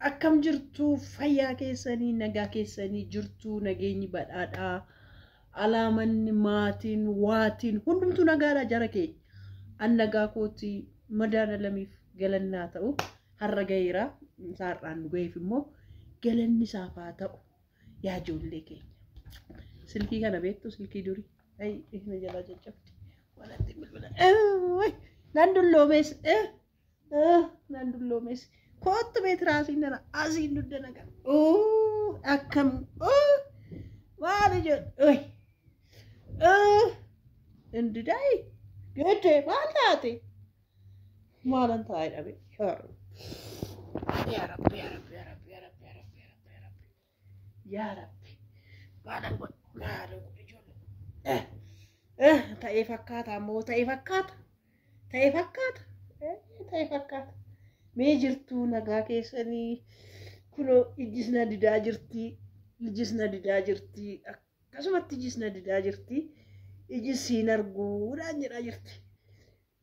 Akkam jirtu fayyaa keessanii nagaa keessanii jirtu nageenyi badhaadhaa alaamanni maatiin waatiin hundumtuu nagaadha jara keenya. An nagaa kootii madaala lamiif galannaa ta'u har'a gaheera isaarraan nu gaheef immoo galanni isaaf haa ta'u yaa ijoollee keenya. Silkii kana beektu silkii durii na jalaa caccabdi walatti bilbila nan dulloomes nan dulloomes. Kottu beetiraasiin nana asiin dugda nagaa. Akkam maali jedhu indidaay gedde maal taate maalan taa'e dhabe yaa Rabbi yaa Rabbi yaa Rabbi yaa Rabbi yaa Rabbi yaa Rabbi yaa Rabbi yaa Rabbi maalan godhu maalan godhu ijoollee ta'ee fakkaata ammoo ta'ee fakkaata ta'ee fakkaata ta'ee fakkaata. Mee jirtuu nagaa keessanii kunoo ijjis na didaa jirti ijjis na didaa jirti akkasumatti ijjis na didaa jirti ijjis siin arguudhaan jedhaa jirti.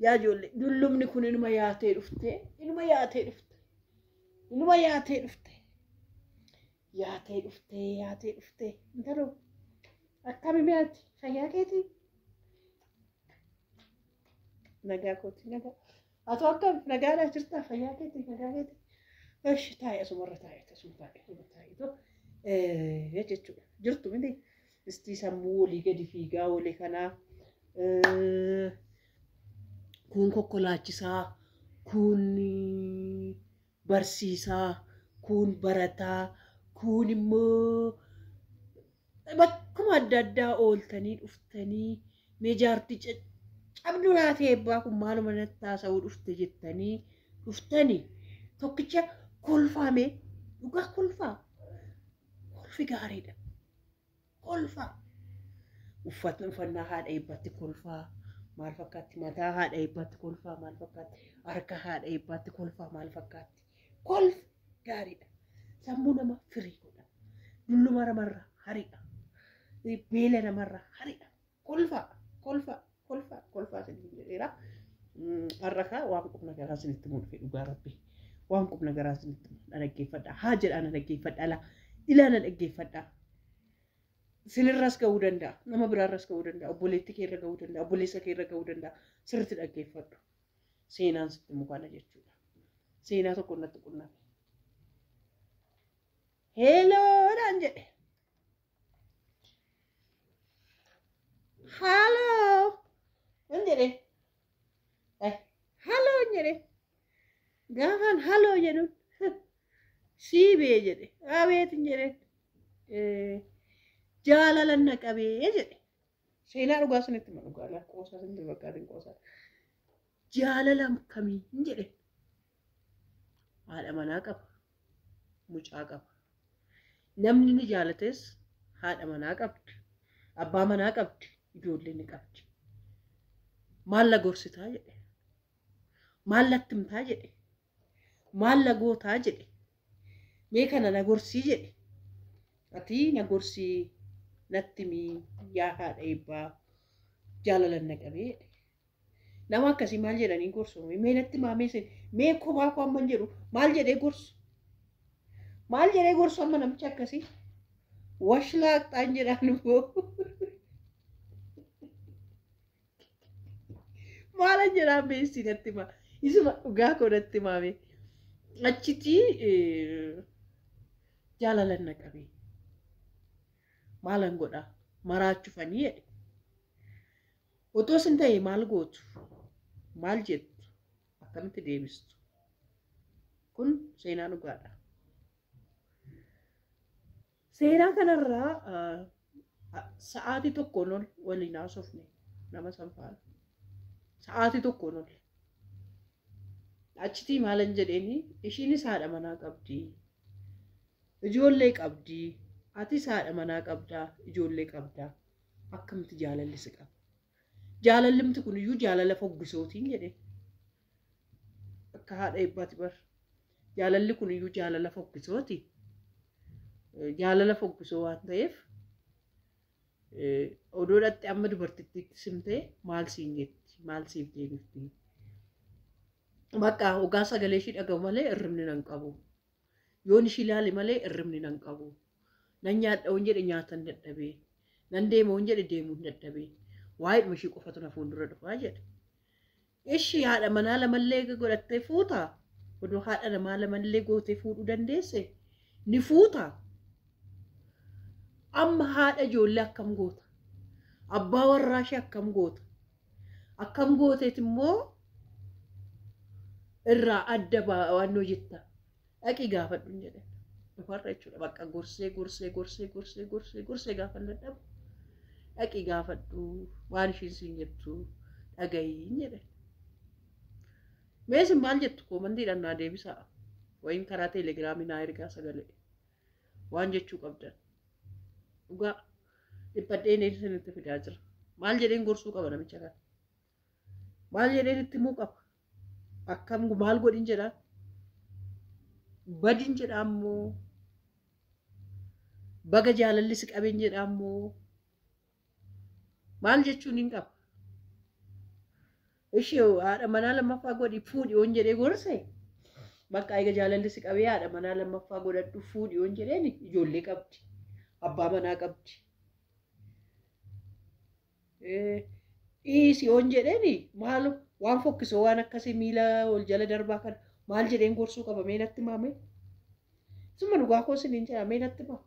Yaa ijoollee dullumni kun inuma yaatee dhufte inuma yaatee dhufte inuma yaatee dhufte yaatee dhufte yaatee dhufte intaloo akkami mi'aati fayyaa keetii nagaa kooti nagaa. Atoo akkam nagaadhaa jirtaa fayyaa keetii nagaa keetii. Eshi taa'e asumarra taa'e asuma taa'e asuma taa'e jechuudha. Jirtu miti istii sammuu walii gadi fiigaa walii kanaa kun kokkolaachisaa kun barsiisaa kun barataa kun immoo bakkuma adda addaa ooltanii dhuftanii mee jaartii cabdu laatee eebbaa kun maaluma natti haasa'uu dhufte jettanii dhuftanii tokkicha kolfaame dhugaa kolfaa kolfi gaariidha kolfaa uffatni uffannaa haadha eebbaatti kolfaa maal fakkaatti mataa haadha eebbaatti kolfaa maal fakkaatti harka haadha eebbaatti kolfaa maal fakkaatti kolfi gaariidha sammuu nama firii godha dulluma namarra hariidha beela namarra hariidha kolfaa kolfaa. Kolfaa kolfaa isiniin jedheera. Har'a kaa waan qubna garaa isinitti mul'fe dhugaa rabbi. Waan qubna garaa isinitti na dhaggeeffadha. Haa jedhaa na dhaggeeffadha alaa. Ilaa na dhaggeeffadha. Isinirras ga'uu danda'a. Nama biraarras ga'uu danda'a. Obboleetti keerra ga'uu danda'a. Obboleessa keerra ga'uu danda'a. Sirriitti dhaggeeffadhu. Seenaan sitti mukana jechuudha. Seenaa tokko natti qunname. Heeloodhaan jedhe. Haaloo. Jedhe haloo jedhe gaafan haloo jedhuun siibee jedhe abeetin jedhe jaalalan na qabee jedhe seenaa dhugaa sanitti ma dhugaa lakkoosaa sanitti fakkaatin qoosaa jaalala kamii jedhe haadha manaa qaba mucaa qaba namni ni jaalates haadha manaa qabdi abbaa manaa qabdi ijoollee ni qabdi. Maal la gorsitaa jedhe maal lattimtaa jedhe maal la gootaa jedhe mee kana na gorsii jedhe ati na gorsii natti mii yaa haadha eebbaa jaalalan na qabee jedhe nama akkasii maal jedhanii gorsu mee natti maamee mee kophaa koo amman jedhu maal jedhee gorsu maal jedhee gorsu amma namicha akkasii washlaaqxaan jedhaan immoo maalan jedhaan beessi natti himaa isuma dhugaa koo natti himaame achitti jaalalan na qabee maalan godhaa maraachufanii jedhe otoo isin ta'e maal gootu maal jettu akkamitti deebistu kun seenaa dhugaadha. Seenaa kanarraa sa'aatii tokkoon ol waliin haasofne nama san faana. Sa'aatii tokkoon ol. Achitti maalan jedheeni ishiinis haadha manaa qabdi. Ijoollee qabdi. Atis haadha manaa qabdaa. Ijoollee qabdaa. Akkamitti jaalalli si qaba? Jaalallimti kun iyyuu jaalala foggisootiin jedhe. Akka haadha eebbaati bar. Jaalalli kun iyyuu jaalala foggisooti. Jaalala foggisoo waan ta'eef odoo dhatte amma dubartittiitti simtee maal siin jetti maal siif deebifti. Bakka hoggaa sagalee ishii dhagahu malee hirribni nan qabu. Yoon ishii ilaale malee irribni nan qabu. Nan nyaadha hoon jedhe nyaatan dadhabee. Nan deema hoon jedhe deemuun dadhabee. Waa'eedhuma ishii qofatu na fuuldura dhufaa jedhe. Ishii haadha manaa lamallee godhattee fuutaa? Odoo haadha namaa lamallee gootee fuudhuu dandeesse ni fuutaa? Amma haadha ijoollee akkam goota? Abbaa warraa ishee akkam goota? Akkam gooteet immoo irraa adda waannoo jetta. Dhaqii gaafadhu hin jedhan. Dhufarra jechuudha. Bakka gorsee gorsee gorsee gorsee gorsee gorsee gaafa dadhabu. Dhaqii gaafadhu waan ishiin siin jettu dhagahi hin jedhan. Meesin maal jettu koomantiidhaan naa deebisaa. Wayin karaa teelegiraamii naa ergaa sagalee. Waan jechuu qabdan. Dhugaa dhiphadheen isinitti fidaa jira. Maal jedheen gorsuu qaba namicha kana? Maal jedheen itti himuu qaba? Akkam maal godhin jedhaan? Badin jedhaan moo? Baga jaalalli si qabeen jedhaan moo? Maal jechuun hin qaba? Ishee haadha manaa lammaffaa godhi fuudhi yoon jedhee gorse bakka eega jaalalli si qabee haadha manaa lammaffaa godhadhu fuudhi yoon jedheen ijoollee qabdi. Abbaa manaa qabdi. Dhiisi yoon jedheen maal waan fokkisoo waan akkasii miila ol jala darbaa kana maal jedheen gorsuu qaba mee natti maame? Suma dhugaa koo isiniin jedha mee natti maa?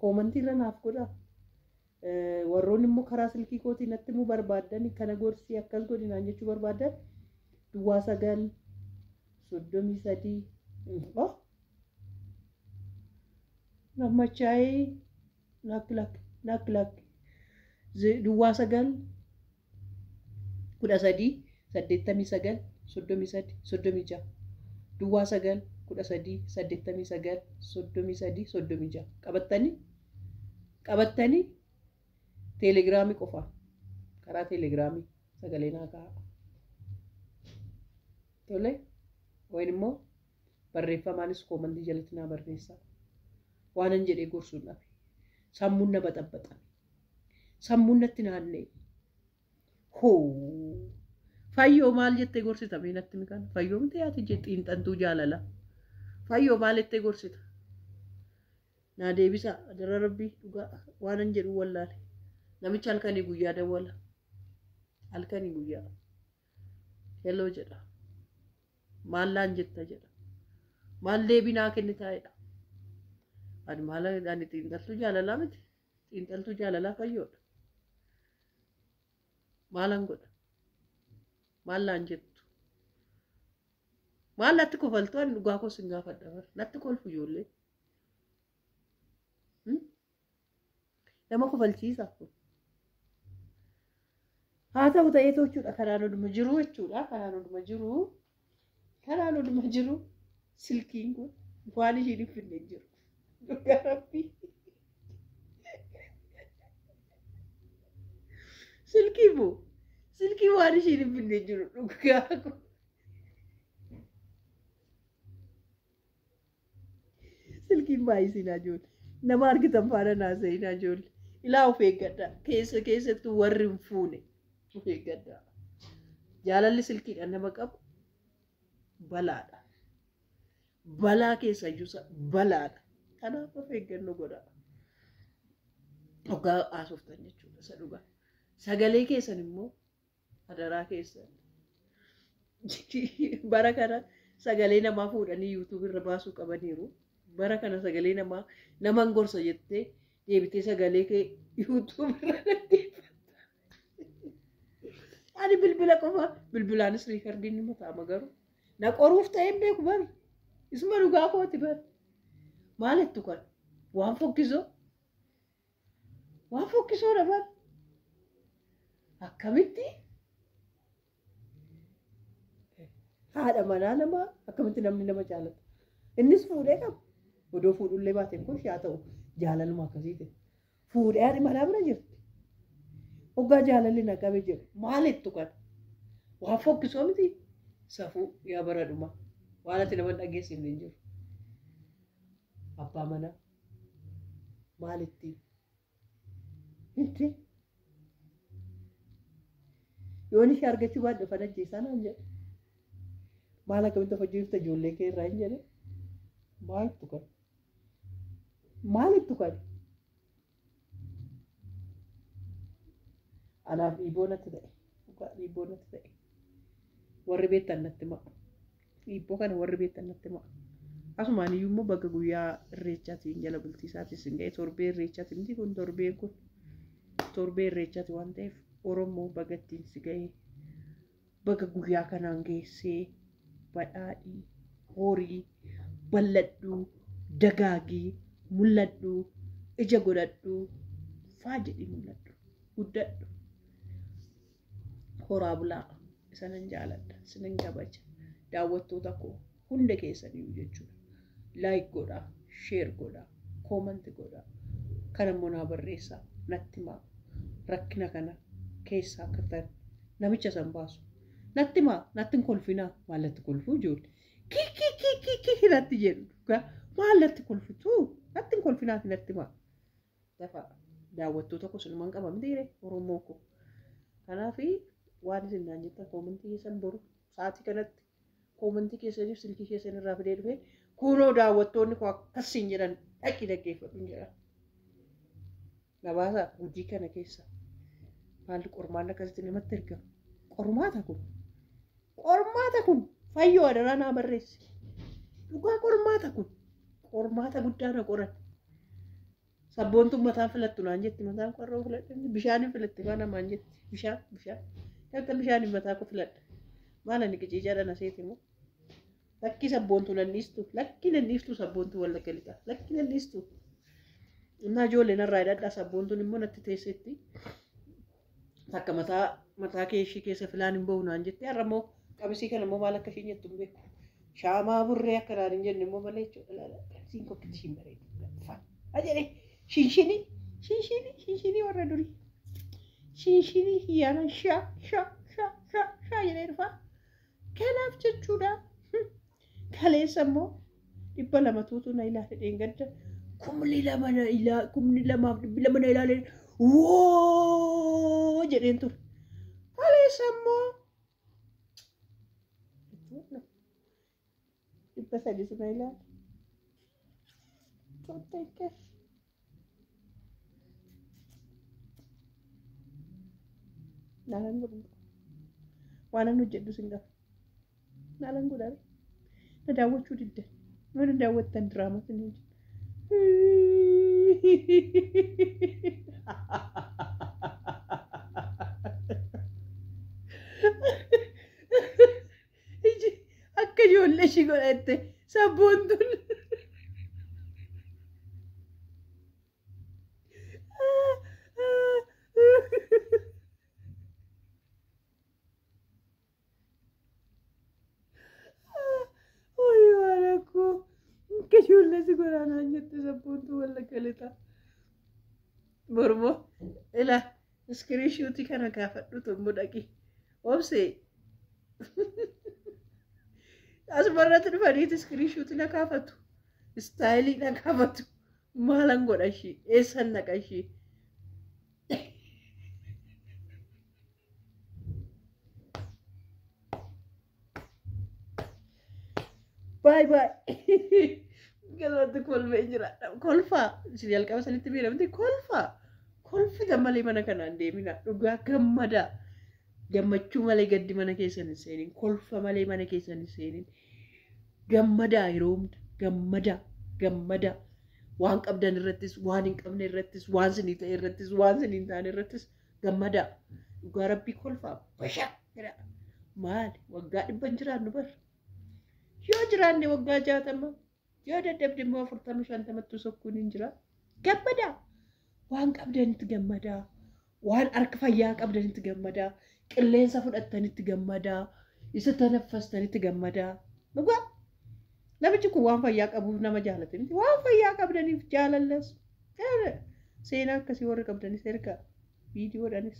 Koomantii irra naaf godhaa. Warroonni immoo karaa silkii kootii natti himuu barbaaddan kana gorsii akkas godhi naan jechuu barbaaddan duwwaa 9 33 nammachaa'ee lakki lakki lakki lakki duwwaa 9 13 89 33 36 duwwaa 9 13 89 33 36 qabattanii teelegiraamii qofa karaa teelegiraamii sagalee naa kaa'a. Tole wayin immoo barreeffamaanis koomantii jalatti naa barreessaa. Waanan jedhee gorsuun dhabe. Sammuun na baxabbaxame. Sammuun natti naanna'e. Hoo! Fayyoo maal jettee gorsita mee natti himi kana? Fayyoo miti ati xiinxantuu jaalala. Fayyoo maal jettee gorsita? Naa deebisaa adara rabbii dhugaa waanan jedhu wallaale. Namichi halkanii guyyaa dawwala. Halkanii guyyaa. Hello jedha. Maal laan jetta jedha. Maal deebii naa kennitaa jedha. Ani maal ani xiinxaltuu jaalalaa miti. Xiinxaltuu jaalalaa fayyoodha. Maalan godha? Maal laan jettu? Maal natti kofaltu? Ani dhugaa koo sin gaafadha bar. Natti kolfu ijoollee. Nama kofalchiisa. Haa ta'u ta'ee jechuudha karaan oduma jiru jechuudha. Karaan oduma jiru. Karaan oduma jiru. Silkiin kun waan ishiin hin finne hin jiru. Dhugaa rabbii. Silkii moo? Silkii waan ishiin hin finne hin jiru dhugaa kun. Silkiin baay'isinaa ijoollee. Nama argitan faana naasa'inaa ijoollee. Ilaa of eeggadhaa. Keessa keessattuu warri hin fuune of eeggadhaa. Jaalalli silkiidhaan nama qabu balaadha. Balaa keessa iyyuu balaadha. Kanaaf of eeggannoo godhaa. Dhugaa haasoftan jechuudha isa dhugaa. Sagalee keessan immoo adaraa keessan. Bara kana sagalee namaa fuudhanii yuutuub irra baasuu qabaniiru. Bara kana sagalee namaa naman gorsa jettee deebitee sagalee kee yuutuub irra dhaggeeffatta. Ani bilbila qofa bilbilaanis riikardiin ni mataama garuu. Na qoruuf ta'ee hin beeku bari. Isuma dhugaa kooti bari. Maalittu kan waan fokkisoo waan fokkisoodha bari. Akkamitti haadha manaa namaa akkamitti namni nama jaalata. Innis fuudhee qaba. Odoo fuudhullee baateen kun haa ta'u jaalaluma akkasii ta'e. Fuudhee haadhi manaa bira jirti. Hoggaa jaalalli na qabe jedhu maalittu kan waan fokkisoo miti safuu yaa bara dhumaa waan ati nama hin dhageessifne hin jiru. Abbaa manaa maalitti itti yoon ishee argachuu baadhe of ajjeesaa naan jedhe. Maal akkamitti of ajjeefta ijoollee kee irraa hin jedhe? Maaltu kan? Maalittu kan? Anaaf dhiibboo natti ta'e. Dhugaa dhiibboo natti ta'e. Warri beektan natti ma'a. Dhiibboo kana warri beektan natti ma'a. Asumaan iyyuu immoo bakka guyyaa irreechaatiin jala bultii isaatis hin ga'e torbee irreechaati miti kun torbeen kun torbee irreechaati waan ta'eef Oromoo baga ittiin si ga'e baga guyyaa kanaan geessee badhaadhii horii bal'adhuu dagaagii mul'adhuu ija godhadhuu faa jedhii mul'adhu guddadhu horaa bulaa isanan jaaladha isinan kabaja daawwattoota koo hunda keessaniyyuu jechuudha. Like godhaa, share godhaa, comment godhaa. Kan immoo naa barreessaa natti himaa. Rakkina kana keessaa akka ta'an namicha san baasu. Natti himaa, natti hin kolfinaa. Maal natti kolfuu ijoollee? Ki ki ki ki ki natti jedhu. Maal natti kolfitu? Natti hin kolfinaa fi natti himaa. Lafa daawwattoota koo sinumaan qaba miti Oromoo koo. Kanaaf waan isin naan jettan koomentii keessan boru sa'aatii kanatti koomentii keessaniif silkii keessan irraa fidee dhufee kunoo daawwattoonni koo akkasiin jedhan dhaqi dhaggeeffadhu jedhan. Gabaasa gudii kana keessa maalli qormaan akkasitti namatti ergama. Qormaata kun qormaata kun fayyoo adaraa naa barreessi. Dhugaa qormaata kun qormaata guddaa na qoran. Sabboontuun mataan filattu naan jetti mataan qorroo filadhe bishaaniin filatte faa namaan jetti bishaan bishaan. Akka bishaaniin mataa koo filadha. Maal ani qiciicaadha na seeti immoo. Lakki sabboontuu nan dhiistu lakki nan dhiistu sabboontuu wallagga lixaa lakki nan dhiistu. Innaa ijoollee narraa hidhadhaa sabboontuun immoo natti teessetti. Takka mataa mataa kee ishii keessa filaan hin bahu naan jetti har'a immoo qabisii kana immoo maal akka ishiin jettu hin beeku. Shaamaa burree akka naan hin jenne immoo malee jechuudha. Qabisiin kokkitti ishiin bareedu. Jedhee shinshinii shinshinii shinshinii warra durii. Shinshinii hiyyaana shaa shaa shaa shaa shaa jedhee dhufaa. Kanaaf jechuudha. Kaleessa immoo 200tuutu na ilaale dheengadda. 2000 na ilaale 2200 na ilaale woo jedheen ture. Kaleessa immoo 300tu na ilaale. Don't take care. Naalan godhu. Waan ani hojjedhu sin qaba. Naalan godhaa. Na daawwachuu diddan. Yoo na daawwattan diraamaa sin hojjedhu. Iji akka ijoollee ishii godhatte sabboontuun. Oyi waan akkoo akka ijoollee si godhaanaan jette sabboontuu wallagga lixaa. Mormoo ila iskiriishuutii kana gaafadhutu immoo dhaqi. Obsee asumarratti dhufaniiti iskiriishuutii na kaafatu. Istaayilii na kaafatu. Maalan godha ishii? Eessan naqa ishii? Baay baay. Galmatti kolfee jira. Kolfaa. Isin jalqaba sanitti miidhamti kolfaa. Kolfita malee mana kanaan deemina. Dhugaa gammadaa. Gammachuu malee gaddi mana keessan hin seenin. Kolfa malee mana keessan hin seenin. Gammadaa yeroo hunda. Gammadaa. Gammadaa. Waan qabdan irrattis, waan hin qabne irrattis, waan sinii ta'e irrattis, waan sinii hin taane irrattis gammadaa. Dhugaa rabbii kolfaa. Bashaq jedha. Maali? Waggaa 100 hin jiraannu bara. Yoo jiraanne waggaa 60, yoo dadhabde immoo 40 50ttuu sokkuun hin jira. Gammadaa. Waan qabdanitti gammadaa. Waan harka fayyaa qabdanitti gammadaa. Qilleensa fudhattanitti gammadaa. Isa tanaffastanitti gammadaa. Dhugaa. Namichi kun waan fayyaa qabuuf nama jaalate miti. Waan fayyaa qabdaniif jaalallas. Seenaa akkasii warri qabdanis ergaa. Viidiyoodhaanis.